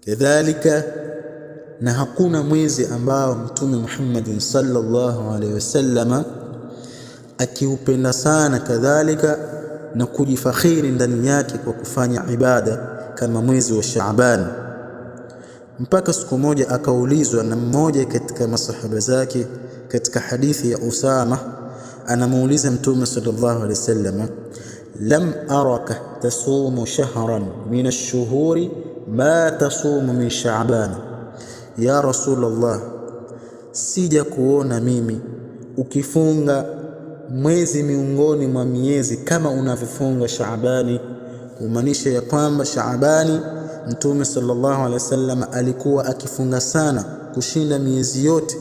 Kadhalika, na hakuna mwezi ambao Mtume Muhammadin sallallahu alaihi wasallama akiupenda sana kadhalika na kujifakhiri ndani yake kwa kufanya ibada kama mwezi wa Shaaban. Mpaka siku moja akaulizwa na mmoja katika masahaba zake, katika hadithi ya Usama, anamuuliza Mtume sallallahu alaihi wasallam, lam araka tasumu shahran min ash-shuhuri ma tasumu min Shaaban, ya Rasulullah, sija kuona mimi ukifunga mwezi miongoni mwa miezi kama unavyofunga Shaabani. Kumaanisha ya kwamba Shaabani Mtume sallallahu alaihi wasallam alikuwa akifunga sana kushinda miezi yote.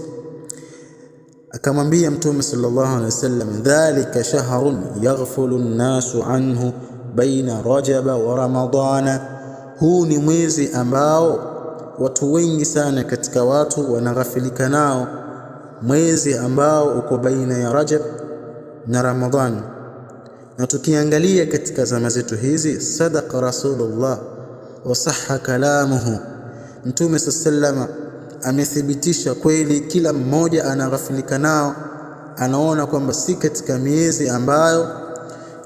Akamwambia Mtume sallallahu alaihi wasallam, dhalika shahrun yaghfulu nnasu anhu baina rajaba wa ramadana, huu ni mwezi ambao watu wengi sana katika watu wanaghafilika nao, mwezi ambao uko baina ya Rajab na Ramadhani. Na tukiangalia katika zama zetu hizi, sadaqa Rasulullah wa sahha kalamuhu, Mtume sallama amethibitisha kweli, kila mmoja anaghafilika nao, anaona kwamba si katika miezi ambayo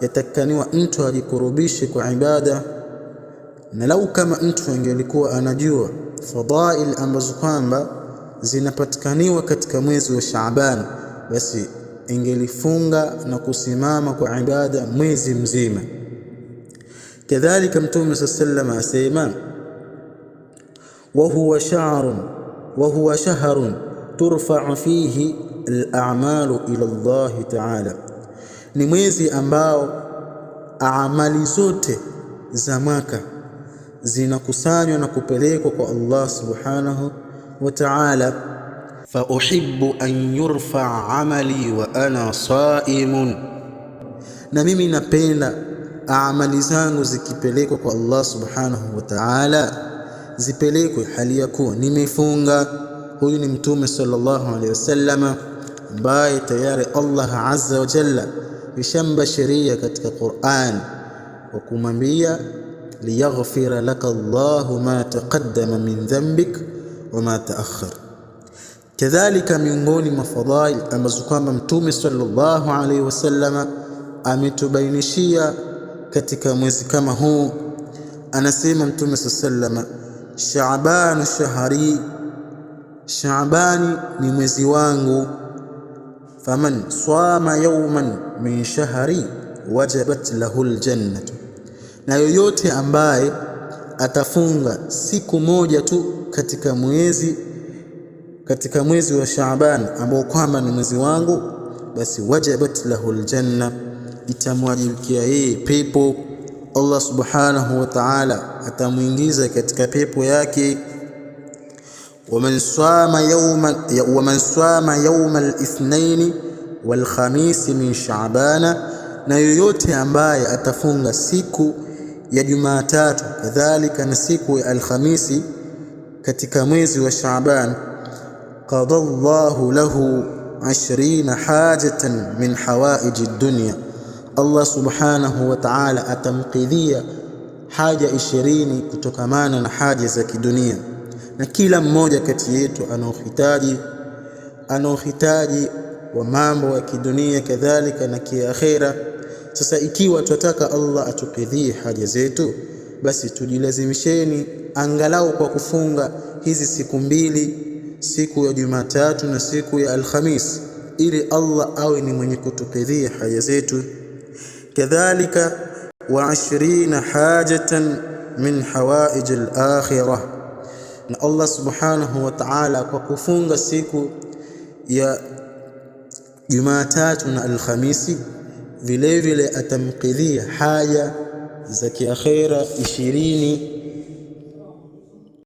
yatakaniwa mtu ajikurubishe kwa ibada. Na lau kama mtu angelikuwa anajua fadhail ambazo kwamba zinapatikaniwa katika mwezi wa Shaaban, basi ingelifunga na kusimama kwa ibada mwezi mzima. Kadhalika Mtume sallallahu alayhi wasallam asema, wa huwa shahrun turfa'u fihi al-a'malu ila Allah ta'ala, ni mwezi ambao amali zote za mwaka zinakusanywa na kupelekwa kwa Allah subhanahu wa ta'ala. Fa uhibbu an yurfa amali wa ana saimun, na mimi napenda amali zangu zikipelekwa kwa Allah subhanahu wa ta'ala zipelekwe hali ya kuwa nimefunga. Huyu ni Mtume sallallahu alaihi wasallam ambaye tayari Allah azza wa jalla ishambashiria katika Qur'an wa kumwambia liyaghfira laka Allahu ma taqaddama min dhanbik wa ma ta'akhkhar. Kadhalika, miongoni mwa fadhail ambazo kwamba Mtume sallallahu alaihi wasallam ametubainishia katika mwezi kama huu, anasema Mtume sallallahu alaihi wasallam, Shaabanu shahri, Shaabani ni mwezi wangu. Faman swama yawman min shahri wajabat lahu aljannatu, na yoyote ambaye atafunga siku moja tu katika mwezi wa Shaaban ambao kwamba ni mwezi wangu, basi wajabat lahu aljanna, itamwajibikia yeye pepo. Allah subhanahu wa ta'ala atamwingiza katika pepo yake. Waman swama yawma al-ithnaini wal khamisi min Shaabana, na yoyote ambaye atafunga siku ya Jumatatu kadhalika na siku ya Alhamisi katika mwezi wa Shaaban, qada Allahu lahu 20 hajatan min hawaiji dunya, Allah subhanahu wa ta'ala atamkidhia haja 20 kutokamana na haja za kidunia. Na kila mmoja kati yetu ana uhitaji wa mambo ya kidunia kadhalika na kiakhera. Sasa ikiwa tunataka Allah atukidhie haja zetu, basi tujilazimisheni angalau kwa kufunga hizi siku mbili, siku ya Jumatatu na siku ya Alhamis, ili Allah awe ni mwenye kutukidhia haja zetu. Kadhalika wa 20 hajatan min hawaij al-akhirah, na Allah subhanahu wa ta'ala kwa kufunga siku ya Jumatatu na Alhamisi vile vile atamkidhia haja za kiakhera 20.